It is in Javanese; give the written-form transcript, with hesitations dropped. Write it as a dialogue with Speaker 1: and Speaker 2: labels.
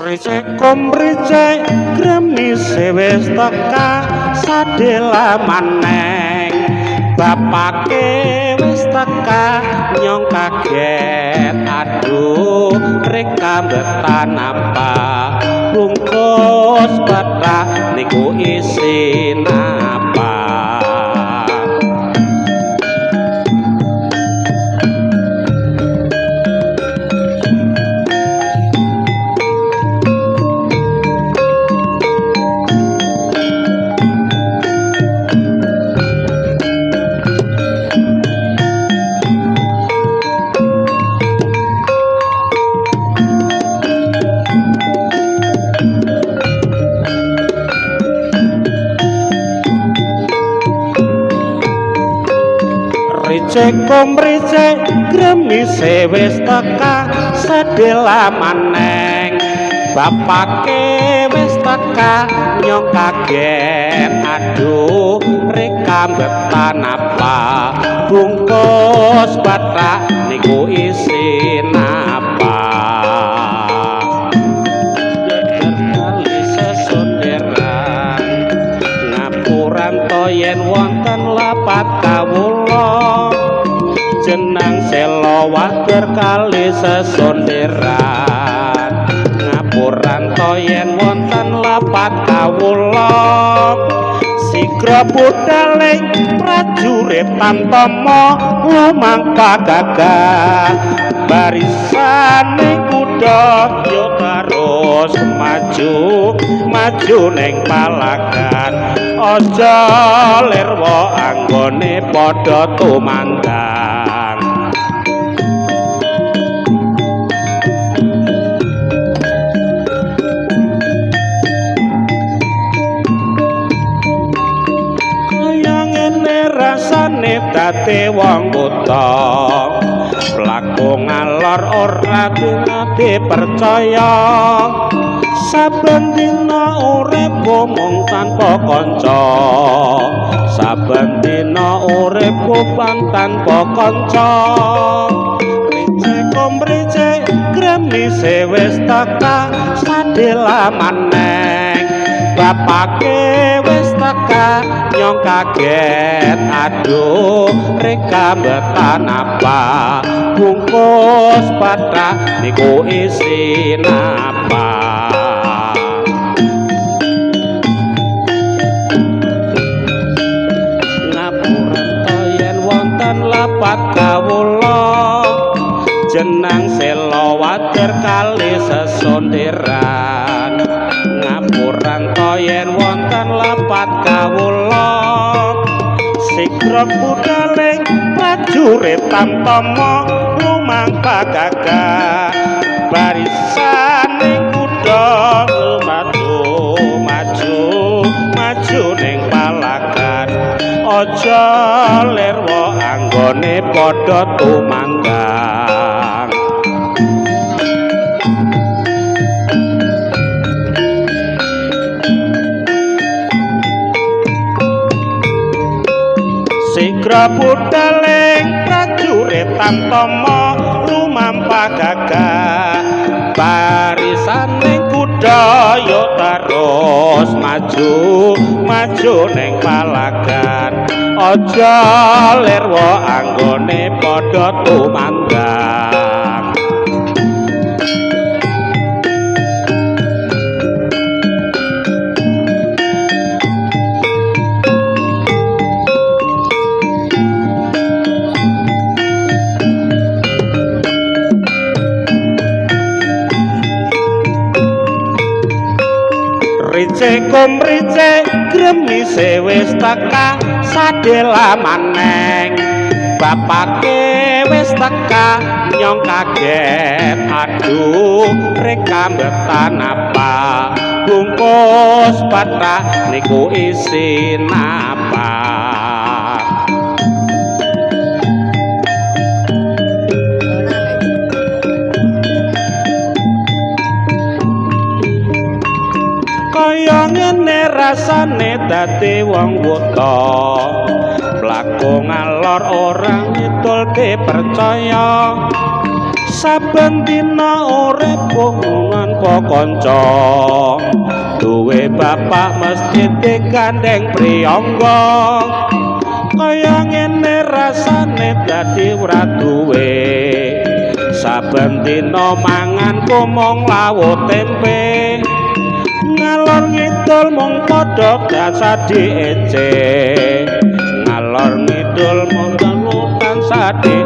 Speaker 1: Ricek komricek gremise wis teka sadela maneng. Bapake wis teka nyong kaget, aduh reka mbetan apa bungkus bathak niku isi napa. Ricek komricek gremise wis teka sedela maneng. Bapake wis teka nyong kaget, aduh reka mbetan apa bungkus bathak niku isi napa. Kali sesonderan ngapuran to yen wonten lepat kawula jenang selo wader kali sesonderan ngapuran to yen wonten lepat kawula sigra budhaling prajurit Tamtama lumangka gagah barisane kuda yo terus maju maju ning palagan aja lirwa anggone padha tumandang. Kaya ngene rasane dadi wong buta mlaku ngalor ora dipercaya saben dina uripku mung tanpa kanca saben dina uripku tanpa kanca. Ricek komricek gremise wis teka sadela maneng. Bapake wis teka nyong kaget, aduh reka mbetan apa bungkus bathak niku isi napa. Ngapuran to yen wonten lepat kawula jenang selo wader kali sesonderan ngapuran to yen wonten lepat kawula sigra budhaling prajurit Tamtama lumangka gagah barisane kuda maju maju maju ning palagan aja lirwa anggone padha tumandang. Sigra budhaling prajurit Tamtama lumampah gagah barisane kuda yo terus maju maju ning palagan aja lirwa anggone padha tumandang. Ricek komricek gremise wis teka sadela maneng. Bapake wis teka nyong kaget, aduh reka mbetan apa bungkus bathak niku isi napa. Kaya ngene rasane dadi wong wuta mlaku ngalor ora ngidul dipercaya Saben dina urip tanpa kanca, duwe bapak mesti digandeng priyangga. Kaya ngene rasane dadi ora duwe. Saben dina mangan mung lawuh tempe, ngalor ngidul mung padha tansah diece. Ngalor ngidul mung tansah diece.